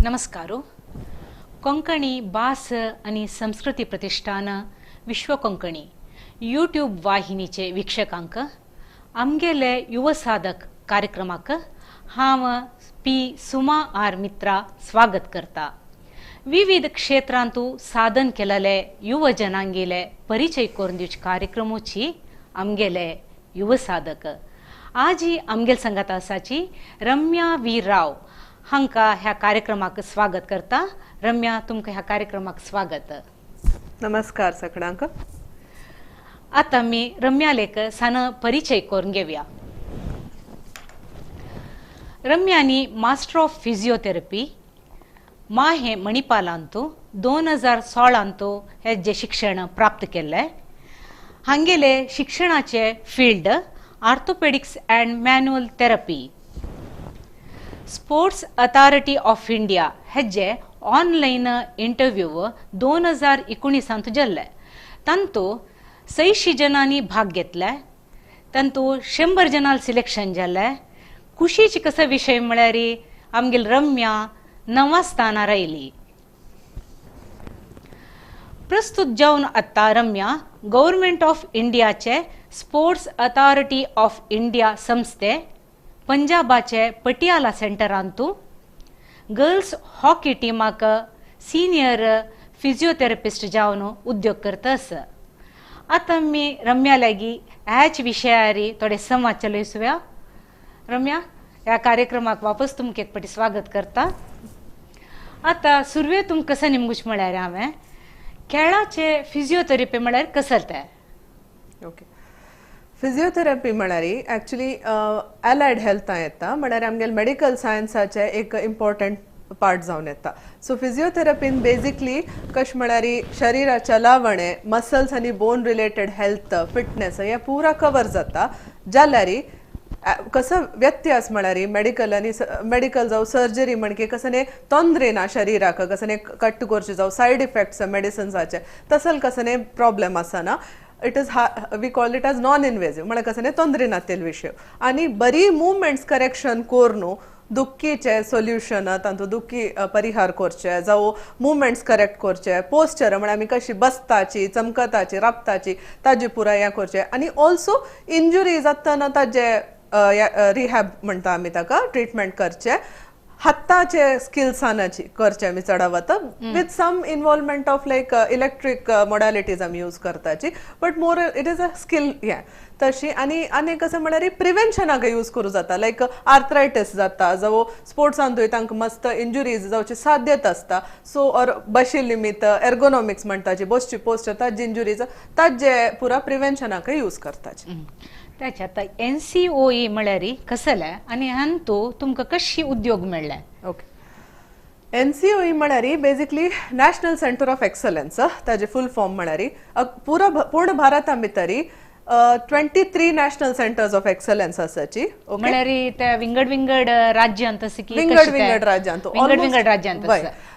नमस्कार. कोंकणी भास आनी संस्कृती प्रतिष्ठान विश्व कोंकणी यूट्यूब वाहिनीचे वीक्षकांक आमगेले युव साधक कार्यक्रमाक हांव पी सुमा are मित्रा स्वागत करता. विविध क्षेत्रांतु साधन केलेले युव जनांगेले परिचय करून दिवचे कार्यक्रमोची आमगेले युव साधक आजी आमगेल संगात आसाची रम्या वी राव हांका ह्या कार्यक्रमाक स्वागत करता. रम्या, तुमकां ह्या कार्यक्रमाक स्वागत. नमस्कार सगळ्यांक. आता मी रम्यालेक सान परिचय करून घेऊया. रम्यानी मास्टर ऑफ फिजियोथेरपी माहे मणिपालांतु 2016 हे जे शिक्षण प्राप्त केले. हांगेले शिक्षणाचे field orthopaedics and manual therapy. Sports authority of India हेजे ऑनलायन इंटरव्यू 2019 जाल्ले. तांतू 600 जणांनी भाग घेतले. तांतू 100 जणांक सिलेक्शन जाले. खुशीची कसो विशय म्हळ्यार आमगेल रम्या 9व्या स्थानार आयली. प्रस्तुत जावन आतां रम्या गव्हर्मेंट ऑफ इंडियाचे स्पोर्ट्स अथॉरिटी ऑफ इंडिया संस्थे पंजाबाचे पटियाला सेंटरांतू गर्ल्स हॉकी टीमाक सिनियर फिजियोथेरपिस्ट जावन उद्योग करता आसा. आतां आमी रम्या लागीं ह्याच विशयार थोडे संवाद चलयसुया. रम्या, ह्या कार्यक्रमाक वापस तुमकां एक फावटी स्वागत करता. आतां सुरवे तुमकां कसो निमगूच म्हळ्यार हांवें खेळाचे फिजियोथेरपी म्हळ्यार कसं तें? ओके, फिजियोथेरपी म्हळ्यार एक्चुअली एलायड हेल्थां येता, म्हळ्यार आमगेले मेडिकल सायन्साचे एक इम्पॉर्टंट पार्ट जावन येता. सो फिजियोथेरपीन बेजिकली कशें म्हळ्यार शरिराच्या लावणे मसल्स आनी बोन रिलेटेड हेल्थ फिटनेस हे पुरा कवर जाता. जाल्यार कसो व्यत्यास म्हळ्यार मेडिकल आनी मेडिकल जावं सर्जरी म्हणके कसं न्ही तोंदरे ना शरिराक, कसं न्ही कट्ट करचे जावं सायड इफेक्ट्स मेडिसिन्साचे तसल कसं न्ही प्रॉब्लेम आसना. It is we call it as non invasive, म्हळ्यार कसं न्ही तोंदरे नातेल विशय आनी बरी मुवमेंट्स करेक्शन करून दुखीचे सोल्युशन तांतू दुखी परिहार करचे जावं मुवमेंट्स करेक्ट करचे, पोस्चर म्हळ्यार आमी कशी बसताची, चमकताची, राबताची ताजी पुराय हें करचें आनी ऑल्सो इंजुरी जातना ताजे रिहॅब म्हणटा आमी ताका ट्रिटमेंट करचें. हाताचे स्किल्सानाची करचे आमी चडावत with some involvement of like electric modalities आमी use करताची, but more it is a skill हें तशी. आनी आनी कसं म्हळ्यार प्रिवेन्शनाक यूज करूं जाता, लायक आर्थरायटीस जाता जावं स्पोर्ट्सांतूय तांकां मस्त इंजुरीज जावची साध्यता आसता. सो ऑर बशिल्ले निमित्त एर्गोनॉमिक्स म्हणटाची बसची पोस्चर ताजी इंजुरीज ताजे पुरा प्रिवेन्शनाक यूज करताची. त्याच्या आतां NCOE म्हळ्यार कसलें आनी हांतू तुमकां कशी उद्योग मेळ्ळे? ओके, NCOE म्हळ्यार basically national centre of excellence. ताजे फूल फॉर्म म्हळ्यार पुरा पूर्ण भारता भितर 23 नॅशनल सेंटर्स ऑफ एक्सलन्स आसाची. म्हळ्यार ते विंगड विंगड राज्यांत विंगड विंगड राज्यांत विंगड राज्यांत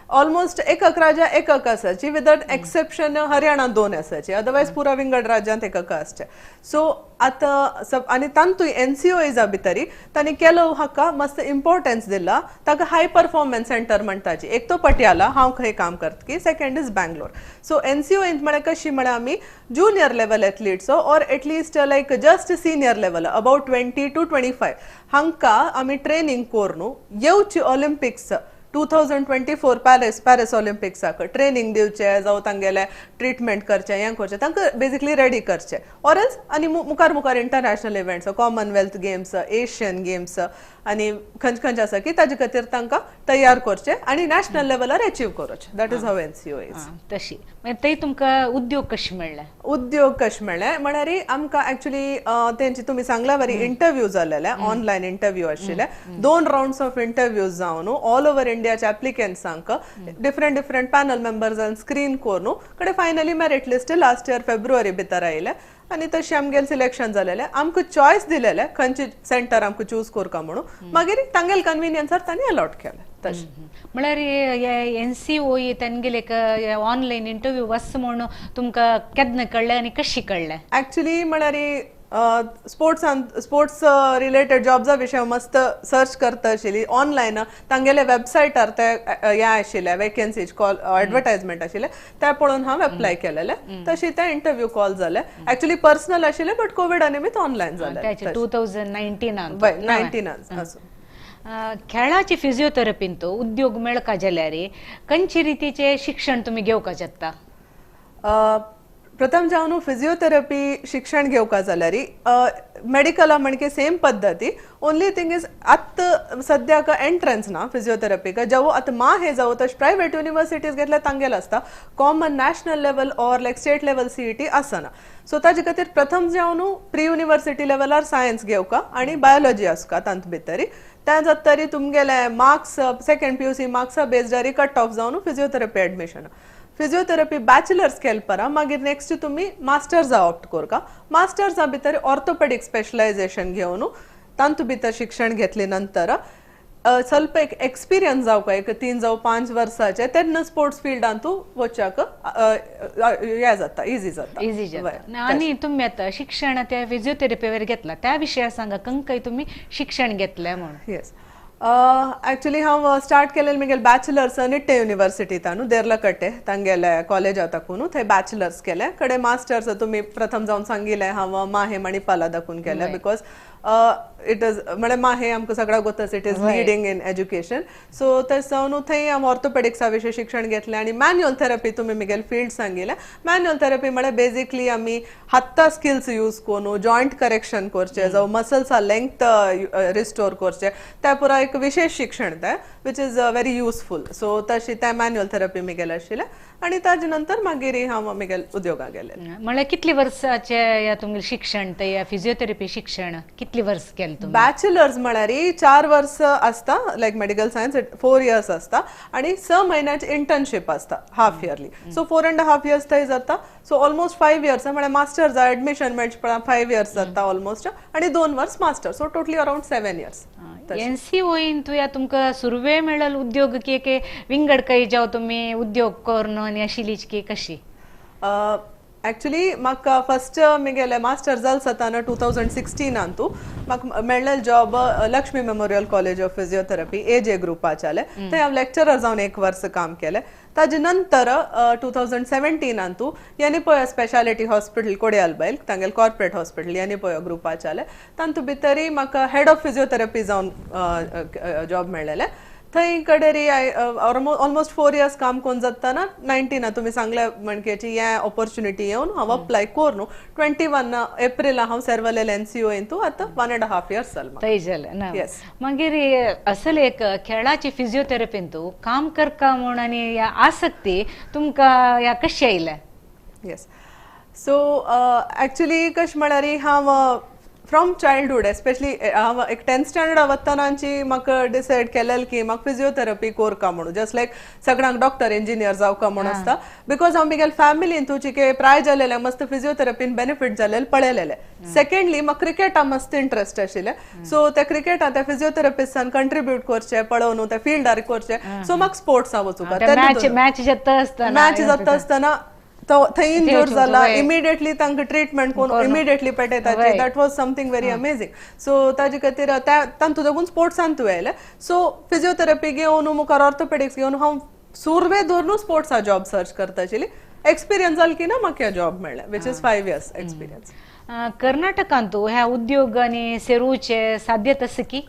ऑलमोस्ट एकक राज्या एकक आसाची, विदाउट एक्सेप्शन हरियाणा 2 आसाची, अदरवायज पुरा विंगड राज्यांत एकक आसचे. सो आतां आनी तांतूय NCOEजा भितरी तांणी केलो हाका मस्त इम्पॉर्टन्स दिला. ताका हाय परफॉर्मन्स सेंटर म्हणटाची. एक तो पटियाला हांव खंय काम करता की, second is Bangalore. So NCOE म्हळ्यार कशी म्हळ्यार आमी junior level athletes or at least like just senior level about 20 to 25 हांकां आमी ट्रेनींग करून येवची ऑलिम्पिक्स 2024 पॅरिस ऑलिम्पिक्साक ट्रेनींग दिवचे जावं तांगेले ट्रिटमेंट करचें हें करचें, तांकां बेजिकली रेडी करचें. ऑर एल्स आनी मुखार मुखार international events, Commonwealth games, Asian games आनी खंयचे खंयचे आसा की ताजे खातीर तांकां तयार करचें आनी नॅशनल लेवलार अचीव करचें. That is how NCOE is. तशी मागीर थंय तुमकां उद्योग कशें मेळ्ळें? उद्योग कशें मेळ्ळें म्हळ्यार आमकां एक्चुअली तेंची तुमी सांगला बरी इंटरव्यू जाल्लेले, ऑनलायन इंटरव्यू आशिल्ले. 2 रावंड्स ऑफ इंटरव्यूज जावन ऑल ओवर इंडियाच्या एप्लिकंट्सांक डिफरंट डिफरंट पॅनल मेंबर्सान स्क्रीन करून कडे finally merit list last year February भितर आयले आनी तशें आमगेलें सिलेक्शन जालेलें. आमकां चॉयस दिलेलें खंयचे सेंटर आमकां चूज करका म्हणून, मागीर तांगेले कन्विनियन्सार तांणी अलॉट केलें. तशें म्हळ्यार NCOE तांगेले एक ऑनलायन इंटरव्यू वच म्हणून तुमकां केन्ना कळ्ळें आनी कशी कळ्ळें? एक्चुअली म्हळ्यार स्पोर्ट्स रिलेटेड जॉब्सा विशय मस्त सर्च करता आशिल्ली ऑनलायन. तांगेले वेबसायटार ते हें आशिल्ले वेकन्सीज कॉल एडवर्टायजमेंट आशिल्ले ते पळोवन हांव एप्लाय केलेले. तशी ते इंटरव्यू कॉल जाले. एक्चुअली पर्सनल आशिल्ले बट कोविडा निमित्त ऑनलायन जाले. 2019 19 असो. खेळाची फिजियोथेरपीन तो उद्योग मेळका जाल्यार खंयचे रितीचे शिक्षण तुमी घेवका शकता? प्रथम जावन फिजियोथेरपी शिक्षण घेवका जाल्यार मेडिकला म्हणजे सेम पद्दती. ओनली थिंग is आत सद्याक एंट्रन्स ना फिजियोथेरपीक. जावं आतां माहे जावं तशें प्रायवेट युनिवर्सिटीज घेतल्यार तांगेले आसता common national level or like state level CET आसना. सो ताजे खातीर प्रथम जावन प्री युनिवर्सिटी लेवलार सायन्स घेवका आनी बायोलॉजी आसका तांत भितरी. त्या जातरी तुमगेले मार्क्स सेकंड PUC मार्क्सा बेस्डारी कट ऑफ जावन फिजियोथेरपी एडमिशन. फिजियोथेरपी बॅचलर्स केले परा मागीर नेक्स्ट तुमी मास्टर्सा ऑप्ट करका. मास्टर्सा भितर ऑर्थोपेडीक स्पेशलायझेशन घेवन तांतू भितर शिक्षण घेतले नंतर ಸ್ವಲ್ಪ एक एक्सपिरियन्स जावका एक 3 जावं 5 वर्साचे तेन्ना स्पोर्ट्स फिल्डान तूं वचच्याक हें जाता, इजी जाता. इजी जाता. आनी तुमी आतां शिक्षण त्या फिजियोथेरपीवर घेतला त्या विशया सांगा, खंय तुमी शिक्षण घेतलें म्हणून? येस, एक्चुअली हांव स्टार्ट केलें म्हगेलें बॅचलर्स निट्टे युनिवर्सिटींत न्हू देर्लकट्टे तांगेले कॉलेजा दाखून थंय बॅचलर्स केलें. कडे मास्टर्स तुमी प्रथम जावन सांगिल्लें हांव माहे मणिपाला दाखून केलें because it is म्हळ्यार माहे आमकां सगळ्याक गोत it is leading in education. So थंय सावन थंय हांव ऑर्थोपेडिक्सा विशीं शिक्षण घेतलें आनी मॅन्युअल थेरपी तुमी म्हगेलें फिल्ड सांगिल्लें. मॅन्युअल थेरपी म्हळ्यार बेजिकली आमी हाता स्किल्स यूज करून जॉयंट करेक्शन करचें जावं मसल्सा लेंग्थ रिस्टोर करचें त्या पुरा एक विशेष शिक्षण तें which is very useful. So तशी तें मॅन्युअल थेरपी म्हगेलें आशिल्लें आनी ताजे नंतर मागीर हांव म्हगेले उद्योगाक गेलें. म्हळ्यार कितले वर्साचें तुमगेलें शिक्षण तें फिजियोथेरपी शिक्षण कितले वर्स केलें तुमी? बॅचलर्स म्हळ्यार 4 वर्स आसता लायक मेडिकल सायन्स 4 इयर्स आसता आनी 6 म्हयन्याची इंटर्नशीप आसता हाफ इयरली. सो 4.5 इयर्स थंय जाता. सो ऑलमोस्ट 5 इयर्स म्हळ्यार मास्टर्स एडमिशन मेळचे पळय 5 इयर्स जाता ऑलमोस्ट आनी 2 वर्स master. So totally around 7 years. NCO तुया तुमकां सुरवे मेळल उद्योग की विंगड खंय जावं तुमी उद्योग करून आनी आशिल्लीच की कशी? एक्चुअली म्हाका फस्ट म्हगेलें मास्टर जाल जाताना 2016 तूं म्हाका मेळ्ळें job Lakshmi memorial college of physiotherapy AJ ग्रुपाच्याले. थंय हांव लेक्चरर जावन 1 वर्स काम केलें. ताजे नंतर 2017 तूं येनेपोया स्पेशालिटी हॉस्पिटल कोडयालबैल तांगेले कॉर्पोरेट हॉस्पिटल येनेपोया ग्रुपाच्याले तातूंत भितरय म्हाका हेड ऑफ फिजियोथेरपी जावन जॉब मेळ्ळेलें. थंय कडेन ऑलमोस्ट 4 इयर्स काम करून जाताना 19 तुमी सांगले म्हणकेची हे ऑपॉर्च्युनिटी येवन हांव अप्लाय करून 21 एप्रिला हांव सर्वलेले NCO इंतू आतां 1.5 इयर्स जाल. थंय जालें ना. मागीर असल एक खेळाची फिजियोथेरपीन तूं काम करका म्हूण आनी आसक्ती तुमकां ह्या कशें आयलें? येस, सो एक्चुअली कशें म्हळ्यार हांव फ्रॉम चाइल्डहुड एस्पेशली हांव एक 10th standard वतानाची म्हाका डिसायड केलें की म्हाका फिजियोथेरपी कोरका म्हणून. जस्ट लायक सगळ्यांक डॉक्टर इंजिनियर जावका म्हूण आसता because हांव म्हगेले फॅमिलीन तुजी के प्राय जालेलें मस्त फिजियोथेरपीन बेनिफीट जालेलें पळयलेलें. सेकेंडली म्हाका क्रिकेटा मस्त इंट्रस्ट आशिल्लें. सो त्या क्रिकेटा त्या फिजियोथेरपिस्टान कंट्रिब्यूट करचें पळोवन त्या फिल्डार करचें. सो म्हाका स्पोर्ट्सा वचूंक मॅच जाता आसतना थंय इंजूर जाला इमिडिएटली तांकां ट्रिटमेंट करून immediately पेटयताची. That was something very amazing. So ताजे खातीर तांतूं दोगून स्पोर्ट्सान तूं आयलें. सो फिजियोथेरपी घेवन मुखार ऑर्थोपेडिक्स घेवन हांव सुरवे धरून स्पोर्ट्सा जॉब सर्च करता आशिल्ली. एक्सपिरियन्स जाल की ना म्हाका जॉब मेळ्ळें which is 5 years experience. कर्नाटकांतू ह्या उद्योग आनी सेरूचे साध्यत आसा की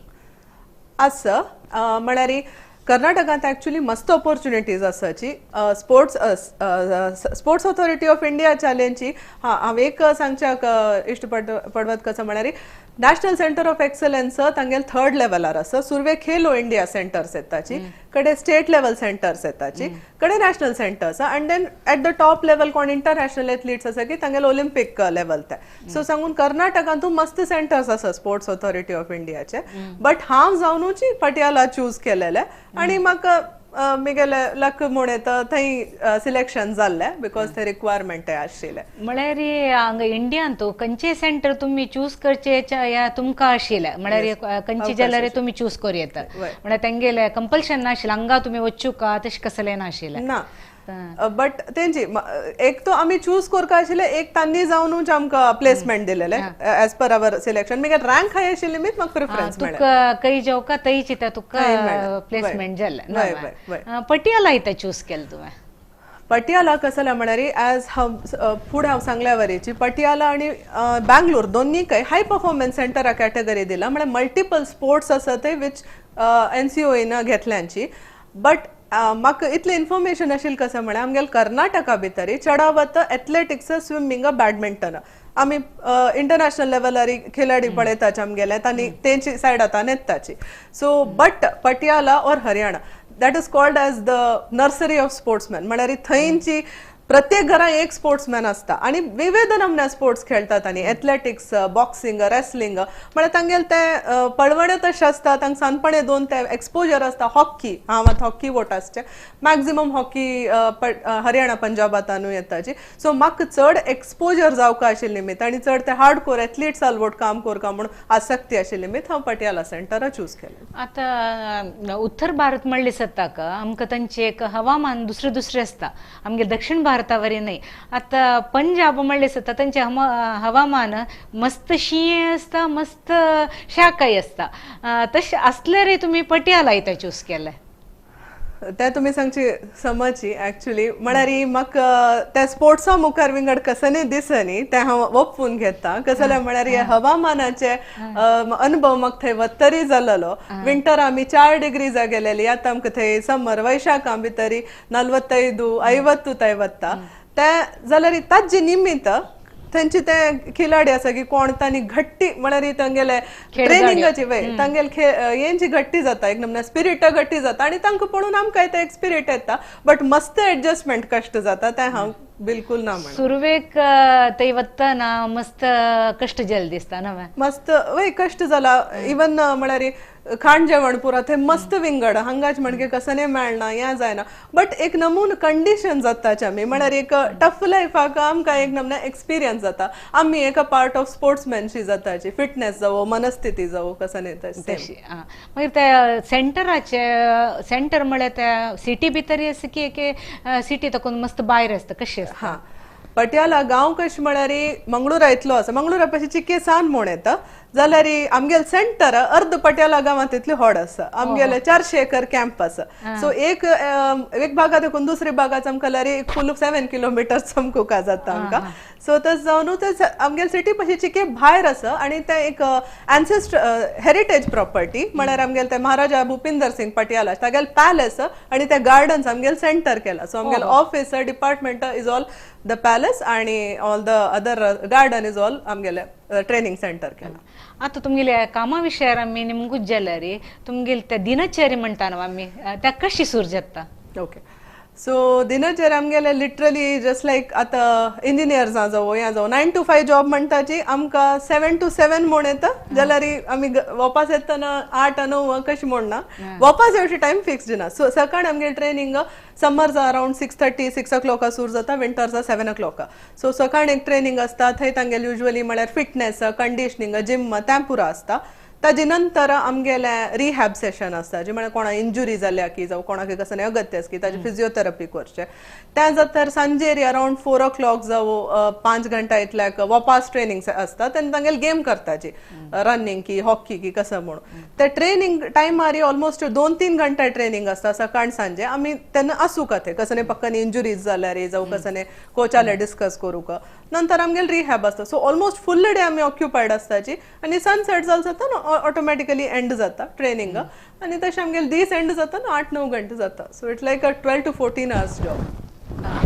आसा म्हळ्यार कर्नाटकांत एक्चुअली मस्त ऑपॉर्च्युनिटीज आसाची. स्पोर्ट्स स्पोर्ट्स ऑथॉरिटी ऑफ इंडियाच्याल्यांची हां हांव एक सांगच्याक इश्ट पडवत कसो म्हळ्यार नॅशनल सेंटर ऑफ एक्सलन्स तांगेले 3rd लेवलार आसा. सुरवे खेलो इंडिया सेंटर्स येताची कडे स्टेट लेवल सेंटर्स येताची कडे national centres and then at the top level कोण इंटरनॅशनल एथलीट्स आसा की तांगेले ऑलिम्पीक लेवल ते. सो सांगून कर्नाटकांतूय मस्त सेंटर्स आसा स्पोर्ट्स ऑथॉरिटी ऑफ इंडियाचे. बट हांव जावनूची पटियाला चूज केलेलें आनी म्हाका म्हगेले लक म्हूण येता थंय सिलेक्शन जाल्लें because थंय रिक्वायरमेंट आशिल्लें. म्हळ्यार हांगा इंडियांत खंयचे सेंटर तुमी चूज करचे तुमकां आशिल्लें म्हळ्यार खंयचे जाल्यार तुमी चूज करूं येता म्हळ्यार तेंगेलें कंपल्शन नाशिल्लें हांगा तुमी वचूका तशें कसलें नाशिल्लें? ना, बट तेंची एक तो आमी चूज करका आशिल्ले, एक तांणी जावनूच आमकां प्लेसमेंट दिलेले एज पर our selection. मागीर रँक हाय आशिल्ली मीत म्हाका प्रिफरन्स मेळ्ळें. तुका खंय जेवका थंय चिता तुका प्लेसमेंट जालें. पटियाला इथं चूज केलं तुवें? पटियाला कसं म्हळ्यार ॲज हांव फुडें हांव सांगल्या वरीची पटियाला आनी बँगलोर दोन्ही काय हाय परफॉर्मन्स सेंटरा कॅटेगरी दिला, म्हळ्यार मल्टिपल स्पोर्ट्स आसा ते which एनसीओएन घेतल्यांची. बट म्हाका इतलें इन्फॉर्मेशन आशिल्लें कसं म्हळ्यार आमगेले कर्नाटका भितर चडावत एथलेटिक्स, स्विमींग, बॅडमिंटन आमी इंटरनॅशनल लेवलार खेळाडी पळयताचे आमगेले, तांणी तेंची सायड आतां येताची. So but Patiala or Haryana that is called as the nursery of sportsman, म्हळ्यार थंयची प्रत्येक घरां एक स्पोर्ट्समॅन आसता आनी विविध नमन्या स्पोर्ट्स खेळटात आनी एथलेटिक्स, बॉक्सिंग, रेसलिंग, म्हळ्यार तांगेले ते पळवणे तशें आसता, तांकां सानपणे दोन ते एक्सपोजर आसता. हॉकी, हांव आतां हॉकी वोट आसचे मॅक्झिमम हॉकी हरियाणा पंजाबांतूय येताची. सो म्हाका चड एक्सपोजर जावका आशिल्लें निमित्त आनी चड ते हार्ड कोर एथलीट्स वोट काम करका म्हूण आसक्ती आशिल्ली निमित्त हांव पटियाला सेंटरा चूज केलें. आतां उत्तर भारत म्हणले सत्ताक आमकां तांचें एक हवामान दुसरें दुसरें आसता, आमगे दक्षिण भारतावरी न्हय. आतां पंजाब म्हणले सत्ता तांचें हवामान मस्त शीं आसता, मस्त शाकाय आसता, तशें आसल्यार तुमी पटियाला इथं चूज केलें? ते तुमी सांगची समजची एक्चुली म्हळ्यार म्हाका त्या स्पोर्ट्सा मुखार विंगड कसनी दिसनी तें हांव वपून घेता. कसलें म्हळ्यार हे हवामानाचे अनुभव म्हाका थंय वत्तरी जालेलो. विंटर आमी 4 डिग्रीजा गेलेली, आतां आमकां थंय समर वैशाखा भितरी 45 50 थंय वता. तें जाल्यार ताजे निमित्त थंयची ते खिलाडी आसा की कोण तांणी घट्टी म्हळ्यार तांगेले ट्रेनिंगाची वय तांगेले हेंची घट्टी जाता, एक नमूने स्पिरिट घट्टी जाता आनी तांकां पळोवन आमकां ते एक स्पिरिट येता. बट मस्त एडजस्टमेंट कश्ट जाता तें हांव बिलकुल ना म्हणा. सुरवेक थंय वतना मस्त कश्ट जाले दिसता ना? मस्त वय कश्ट जाला. इवन म्हळ्यार खाण जेवण पुरा थंय मस्त विंगड, हांगाच म्हणजे कसं मेळना हें जायना, बट एक नमून कंडिशन जाताच आमी म्हळ्यार एक टफ लायफाक आमकां एक नमूने एक्सपिरियन्स जाता, आमी एक पार्ट ऑफ स्पोर्ट्समॅनशी जाताची, फिटनेस जावं मनस्थिती जावं कसं तशी. मागीर त्या सेंटराचे सेंटर म्हळ्यार त्या सिटी भितर आसा की एक सिटी तकून मस्त भायर आसता कशें आसता? हां, पटियाला गांव कशें म्हळ्यार मंगळुरा इतलो आसा, मंगळुरा पशी चिके सान म्हूण येता जाल्यार आमगेले सेंटर अर्द पटियाला गांवांत इतली व्हड आसा, आमगेले 400 एकर कॅम्प आसा. सो एक एक भागा देखून दुसरे भागाच आमकां जाल्यार एक फूल 7 किलोमिटर चमकुका जाता आमकां. सो तशें जावन ते आमगेले सिटी पशी चिके भायर आसा आनी ते एक एन्सेस्टर हेरिटेज प्रॉपर्टी म्हळ्यार आमगेले ते महाराजा भुपिंदर सिंग पटियाला तागेले पॅलेस आनी ते गार्डन्स आमगेले सेंटर केला. सो आमगेले office department is all the palace आनी all the other garden is all आमगेले ट्रेनिंग सेंटर केला. आतां तुमगेले कामा विशयार आमी निमगूच जाल्यार तुमगेले ते दिनचर्या म्हणटा न्हू आमी, त्या कशी सुरू जाता? ओके, सो दिनचर्या आमगेले लिटरली जस्ट लायक आतां इंजिनियर्सां जावं हें जावं 9 to 5 job म्हणटाची आमकां 7 to 7 म्हूण येता जाल्यार आमी वापस येतना 8 9 कशें म्हूण ना, वापस येवचे टायम फिक्स्ड ना. सो सकाळ आमगेले ट्रेनिंग समर्सा अरावंड 6:30 6 o'clock सुरू जाता, विंटर्सा 7 o'clock. सो सकाळ एक ट्रेनिंग आसता थंय तांगेले युजली म्हळ्यार फिटनेस, कंडिशनींग, जिम तें पुरो आसता. ताजे नंतर आमगेले रिहॅब सेशन आसता, जे म्हळ्यार कोणाक इंजुरी जाल्या की जावं कोणाक कसलें अगत्य आसा की ताजी फिजियोथेरपी करचें. त्या जातर सांजेर अरावंड 4 o'clock जावं 5 घंटा इतल्याक वापास ट्रेनिंग आसता तेन्ना तांगेले गेम करताची, रनिंग की हॉकी की कसं म्हणून. ते ट्रेनिंग टायमार ऑलमोस्ट 2-3 घंटा ट्रेनिंग आसता सकाळ सांजे. आमी तेन्ना आसूंक थंय कसलें पक्कन इंजुरीज जाल्यार जावं कसलें कोचाले डिस्कस करूंक. नंतर आमगेले रिहॅब आसता. सो ऑलमोस्ट फुल डे आमी ऑक्युपायड आसताची आनी सनसेट जाल जाता न्हू ऑटोमॅटिकली एंड जाता ट्रेनिंग आनी तशें आमगेले दीस एंड जाता न्हू 8-9 घंटे जाता. So it's like a 12 to 14 hours job.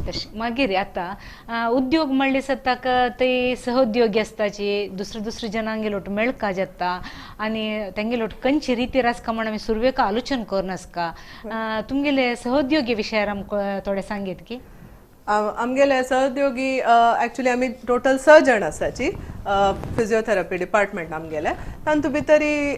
तशें मागीर आतां उद्योग म्हणले सत्ताक ते सहोद्योगी आसताची, दुसरे दुसरे जनांगे लोट मेळका जाता आनी तेंगे लोट खंयची रितीर आसका म्हण आमी सुरवेक आलोचन करून आसका. तुमगेले सहोद्योगी विशयार आमकां थोडें सांगीत की? आमगेले सहउद्योगी एक्चुअली आमी टोटल 6 जण आसाची फिजियोथेरपी डिपार्टमेंट आमगेले. तातूंत भितरी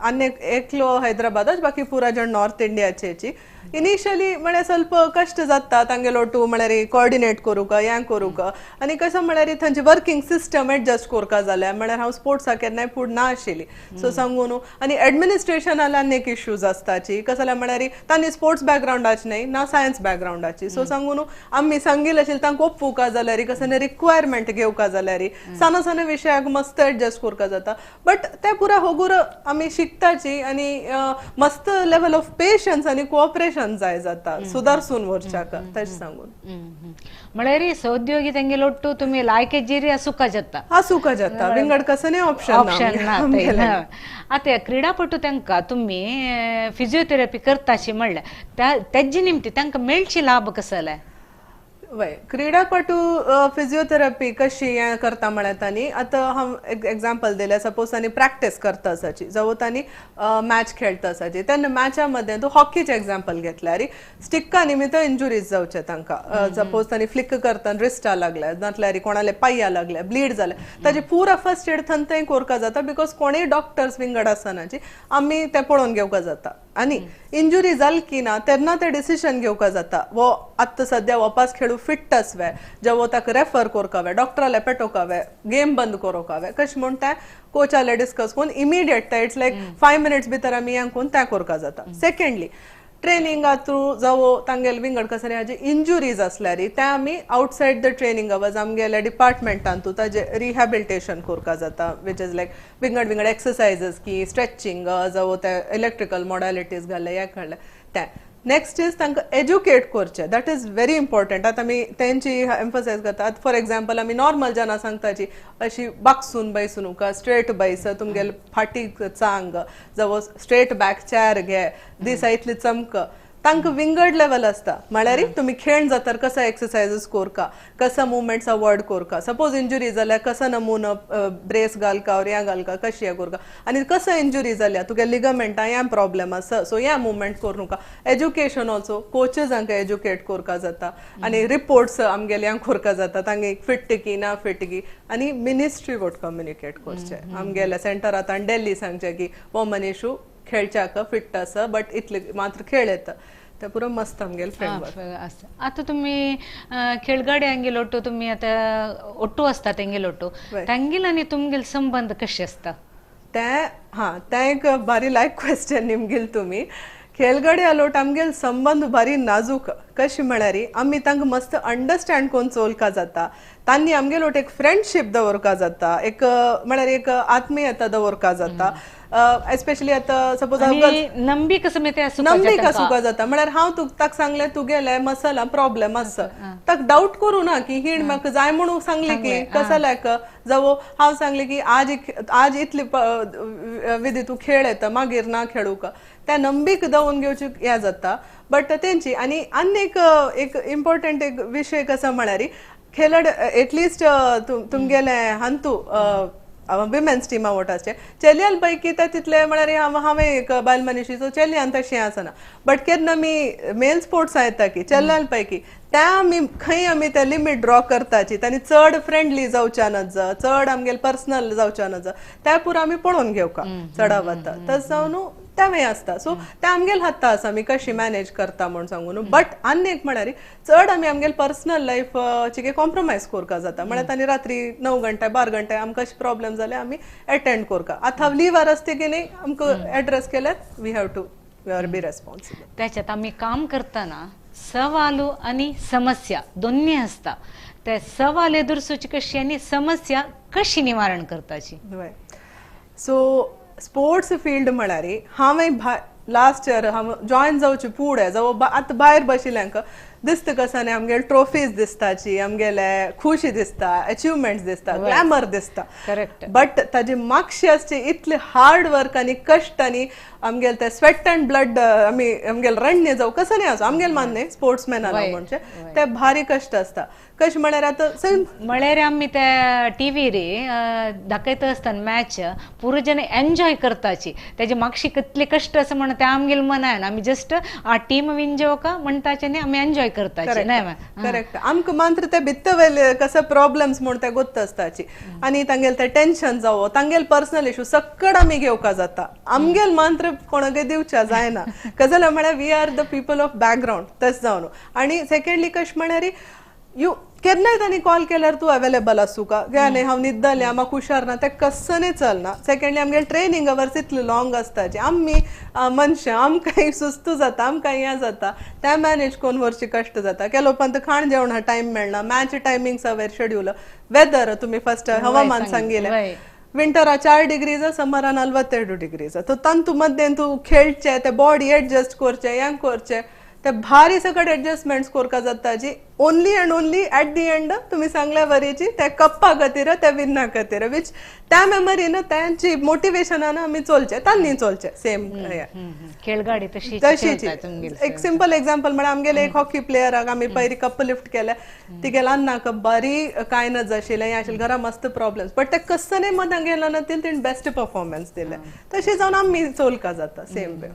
आनी एकलो हैदराबादाच, बाकी पुरा जण नॉर्थ इंडियाचेची. इनिशियली म्हळ्यार ಸ್ವಲ್ಪ कश्ट जाता तांगेलो टू म्हळ्यार कोऑर्डिनेट करूंक हें करूंक आनी कसो म्हळ्यार थंयची वर्किंग सिस्टम एडजस्ट करका जाल्यार म्हळ्यार हांव स्पोर्ट्साक केन्नाय फुडें ना आशिल्ली. सो सांगू न्हू आनी एडमिनिस्ट्रेशनाला आनी एक इश्यूज आसताची कसो जाल्यार म्हळ्यार तांणी स्पोर्ट्स बॅकग्रावंडाची न्हय ना सायन्स बॅकग्रावंडाची. सो सांगू न्हू आमी सांगिल्लें आशिल्लें तांकां ओप्पुका जाल्यार कसो रिक्वायरमेंट घेवका जाल्यार सान सान विशयाक मस्त एडजस्ट करका जाता. बट ते पुरा होगूर आमी शिकताची आनी मस्त लेवल ऑफ पेशन्स आनी कोऑपरेशन जाय जाता सुदारसून वरच्याक तशें सांगून. म्हळ्यार सौद्योगी तेंगेल ಒಟ್ಟು तुमी लायके जिरी आसुका जाता आसुका जाता विंगड कसं ऑप्शन ऑप्शन ना. आतां क्रीडापटू तांकां तुमी फिजियोथेरपी करताशी म्हणल्यार तेजे निमती तांकां मेळची लाभ कसो जाल्यार? वय क्रीडापटू फिजियोथेरपी कशी हें करता म्हळ्यार तांणी आतां हांव एग्जाम्पल दिलें सपोज तांणी प्रॅक्टीस करता आसाची जावं तांणी मॅच खेळटा आसाची तेन्ना मॅचा मदें तूं हॉकीचें एग्जाम्पल घेतल्यार स्टिक्का निमित्त इंजुरीज जावचे तांकां. सपोज तांणी फ्लिक करतना रिस्टा लागल्या नातल्यार कोणाले पांया लागले ब्लीड जाले ताजे पुरा फर्स्ट एड थंय थंय करका जाता because कोणूय डॉक्टर्स विंगड आसनाची आमी तें पळोवन घेवका जाता. आनी इंजुरी जाली की ना तेन्ना ते डिसिजन घेवका जाता वो आत्तां सद्या वापस खेळू फिट आसवे जेवो ताका रेफर करका डॉक्टराले पेटोवका गेम बंद करोवका कशें म्हूण तें कोचाले डिस्कस करून इमिडिएट ते it's like 5 minutes भितर आमी हें करून तें करका जाता. सेकेंडली ट्रेनिंगा थ्रू जावं तांगेले विंगड कसले हाजे इंजुरीज आसल्यार ते आमी आउटसायड the training hours आमगेले डिपार्टमेंटान ताजे रिहॅबिलिटेशन करका जाता which is लायक विंगड विंगड एक्सरसाइजीस की स्ट्रेचिंग जावं ते इलेक्ट्रिकल मॉडॅलिटीज घाले हें घाले तें. नेक्स्ट is तांकां एज्युकेट करचें that is very important. आतां आमी तेंची एम्फसायज करता. आतां फॉर एग्जाम्पल आमी नॉर्मल जाणां सांगताची अशी बागसून बैसूं न्हू स्ट्रेट बैस तुमगेले फाटीक चांग जावं स्ट्रेट बॅक चॅर घे दिसा इतली चमक तांकां विंगड लेवल आसता म्हळ्यार तुमी खेळ जातर कसो एक्सरसायजीस करका कसो मुवमेंट्स अवॉयड करका सपोज इंजुरी जाल्यार कसो नमुनो ब्रेस घालका or हें घालका कशी हें करका आनी कसो इंजुरी जाल्या तुगे लिगमेंटा हें प्रॉब्लम आसा सो हें मुवमेंट करूं नाका. एज्युकेशन ऑल्सो कोचीसांक एज्युकेट करका जाता आनी रिपोर्ट्स आमगेले हें करका जाता तांगे फिट की ना फिट की आनी मिनिस्ट्री वट कम्युनिकेट करचें आमगेले सेंटरांत आनी दिल्ली सांगचें की हो मनीशू खेळच्याक फिट आसा बट इतले मात्र खेळ येता ते पुरो मस्त आमगेले फ्रेमवर्क आसा. आतां तुमी खेळगड्यांगेल ಒಟ್ಟು तुमी आतां ಒಟ್ಟು आसता तेंगेल ಒಟ್ಟು तांगेल आनी तुमगेल संबंद कशे आसता? तें हां तें एक बारी लायक क्वेश्चन निमगेल तुमी. खेळगडे आलोट आमगेल संबंद भारी नाजूक कशें म्हळ्यार आमी तांकां मस्त अंडरस्टँड करून चोलका जाता तांणी आमगेल वट एक फ्रेंडशीप दवरका जाता एक म्हळ्यार एक आत्मीयता दवरका जाता. एस्पेशली आतां सपोज नंबीक नंबीक आसूंक जाता म्हळ्यार हांव ताका सांगलें तुगेलें मसला प्रॉब्लम आसा ताका डावट करूं ना की हिण म्हाका जाय म्हणून सांगलें की कसो लायक जावं हांव सांगलें की आज आज इतली विधी तूं खेळ येता मागीर ना खेळूंक त्या नंबीक दवरून घेवची हें जाता. बट तेंची आनी आनी एक एक इम्पॉर्टंट एक विशय कसो म्हळ्यार खेळड एटलिस्ट तुमगेलें हांतू विमेन्स टिमा वट आसचे चेलियान पैकी ते तितले म्हळ्यार हांवें एक बायल मनीशीचो चेलियान तशें आसना बट केन्ना आमी मेल स्पोर्ट्स येता की चेल्यान पैकी त्या आमी खंय आमी ते लिमीट ड्रॉ करताची तांणी चड फ्रेंडली जावच्या नज चड आमगेले पर्सनल जावच्या नज त्या पुरो आमी पळोवन घेवका चडावता तशें जावन न्हू तेंवूय आसता. सो तें आमगेले हाता आसा आमी कशी मॅनेज करता म्हूण सांगू न्हू. बट आनी एक म्हळ्यार चड आमी आमगेले पर्सनल लायफ चिके कॉम्प्रोमायज करका जाता म्हळ्यार तांणी रात्री 9 घंटे 12 घंटे आमकां अशें प्रॉब्लम जाल्यार आमी एटेंड करका. आतां लिव्हार आसता की न्ही आमकां एड्रेस केल्यार we have to we are be responsible. त्याच्यात आमी काम करतना सवालो आनी समस्या दोन्ही आसता ते सवाल एदुरसूची कशी आनी समस्या कशी निवारण करताची? सो स्पोर्ट्स फिल्ड म्हळ्यार हांवें लास्ट इयर हांव जॉयन जावचे फुडें जावं आतां भायर बशिल्ल्यांक दिसता कसो न्ही आमगेले ट्रॉफीज दिसताची आमगेले खुशी दिसता अचिवमेंट्स दिसता ग्लॅमर दिसता करेक्ट. बट ताजे मागशे आसचे इतले हार्ड वर्क आनी कश्ट आनी आमगेले ते स्वेट अँड ब्लड आमी आमगेले रणणे जावं कसो न्ही आसो आमगेले मान्य स्पोर्ट्समॅना म्हणजे ते भारी कश्ट आसता. कशें म्हळ्यार आतां सेम म्हळ्यार आमी ते टिवीर दाखयता आसतना मॅच पुरो जण एन्जॉय करताची तेजे मागशी कितले कश्ट आसा म्हण ते आमगेले मनान आमी जस्ट आ टीम विन जेवका म्हणटाचे न्ही आमी एन्जॉय करताची नाही. करेक्ट. आमकां मात्र ते भित्त कसं प्रॉब्लेम्स म्हूण ते गोत्त आसताची आनी तांगेले ते टेन्शन जावो तांगेले पर्सनल इशू सकड आमी घेवका जाता, आमगेल मात्र कोणाकय दिवच्या जायना. कजल म्हळ्यार we are the people of background तशें जावन. आनी सेकेंडली कशें म्हळ्यार you केन्नाय तांणी कॉल केल्यार तूं अवेलेबल आसूं का न्ही, हांव न्हिदलें म्हाका हुशार ना तें कसने चलना. सेकेंडली आमगेले ट्रेनिंग अवर्स इतले लॉंग आसताची, आमी मनशां आमकां सुस्तू जाता, आमकां हें जाता, तें मॅनेज करून व्हरचें कश्ट जाता. केलो उपरांत खाण जेवणा टायम मेळना, मॅच टायमिंग्स वेर शेड्यूल, वेदर तुमी फर्स्ट हवामान सांगिल्लें, विंटरा 4 डिग्रीज, समरा 42 डिग्रीज, तो तांतू मद्देन तूं खेळचें, ते बॉडी एडजस्ट करचें, हें करचें, ते भारी सकट एडजस्टमेंट्स करका जाता जी only and only at the end तुमी सांगल्या वरीची ते कप्पा खातीर ते विन्ना खातीर which त्या मेमरीन तांची मोटिवेशनान आमी चलचे, तांणी चलचे सेम खेळगाडी तशीच. एक सिंपल एग्जाम्पल म्हळ्यार आमगेले एक हॉकी प्लेयराक आमी पयली कप लिफ्ट केले, तिगेले अन्नाक बरी कांय नज आशिल्लें, हें आशिल्लें, घरा मस्त प्रॉब्लम्स, बट ते कसने मद गेलो ना तिणें बेस्ट परफॉर्मन्स दिलें. तशें जावन आमी चोलका जाता सेम वे.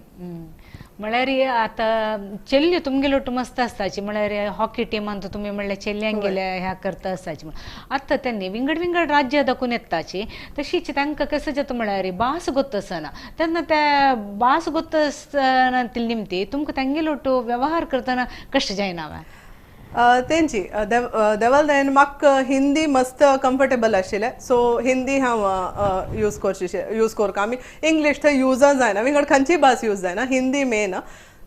म्हळ्यार आतां चेल्ल्यो तुमगेलो मस्त आसताची, म्हळ्यार हॉकी टिमान तुमी म्हणल्यार चेल्यांक गेल्या ह्या करता आसताची. आतां तेन्ना विंगड विंगड राज्यां दाखोवन येताची, तशीच तांकां कसं जाता म्हळ्यार भास गोत्त आसना, तेन्ना त्या भास गोत्त आसना निमती तुमकां तांगेलो व्यवहार करतना कशें जायना? तेंची देवाल दयेन म्हाका हिंदी मस्त कम्फर्टेबल आशिल्लें, सो हिंदी हांव यूज करची यूज करता. आमी इंग्लीश थंय यूजच जायना, विंगड खंयची भास यूज जायना, हिंदी मेन.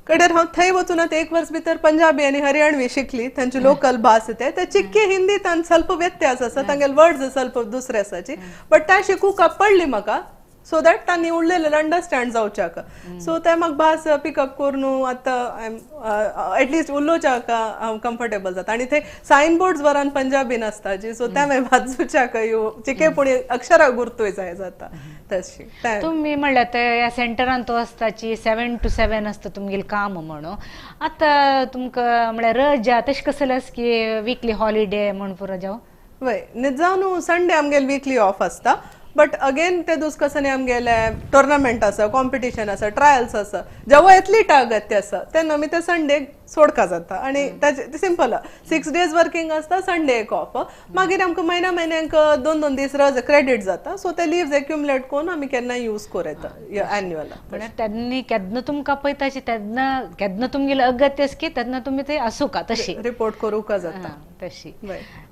कडेर हांव थंय वचून आतां एक वर्स भितर पंजाबी आनी हरियाणवी शिकली, थंयची लोकल भास ते ते चिक्के हिंदी तांचे ಸ್ವಲ್ಪ व्यत्यास आसा, तांगेले वर्ड्स ಸ್ವಲ್ಪ दुसरे आसाची, बट ते शिकूंक पडली म्हाका सो that तांणी उरलेले अंडरस्टँड जावच्याक. सो ते म्हाका भास पिकअप करून आतां एटलिस्ट उलोवच्याक हांव कम्फर्टेबल जाता. आनी ते सायन बोर्ड्स वरान पंजाबीन आसता जी, सो ते मागीर वाचूच्याक चिके पूण अक्षरां गुर्तूय जाय जाता तशी. तुमी म्हणल्यार ते ह्या सेंटरान तो आसताची 7 to 7 आसता तुमगेलें काम म्हणून, आतां तुमकां म्हळ्यार रजा तशें कसलें आसा की विकली हॉलिडे म्हूण पुरो जावं? वय निजानू संडे आमगेले विकली ऑफ आसता, बट अगेन ते दुस कसं आमगेले टोर्नामेंट आसा, कॉम्पिटिशन आसा, ट्रायल्स आसा, जेव्हा एथलीट अगत्य आसा तेन्ना आमी ते संडे सोडका जाता. आनी ताजे सिंपल 6 डेज वर्किंग आसता, संडे एक ऑफ, मागीर आमकां म्हयन्या म्हयन्याक 2-2 दीस रजा क्रेडीट जाता, सो ते लिव्स एक्युमुलेट करून आमी केन्ना यूज करूं येता एन्युअल. म्हळ्यार तेन्ना केन्ना तुमकां पळयताची तेन्ना केन्ना तुमगेलें अगत्य आसा की तेन्ना तुमी ते आसूका तशी रिपोर्ट करूंक जाता तशी.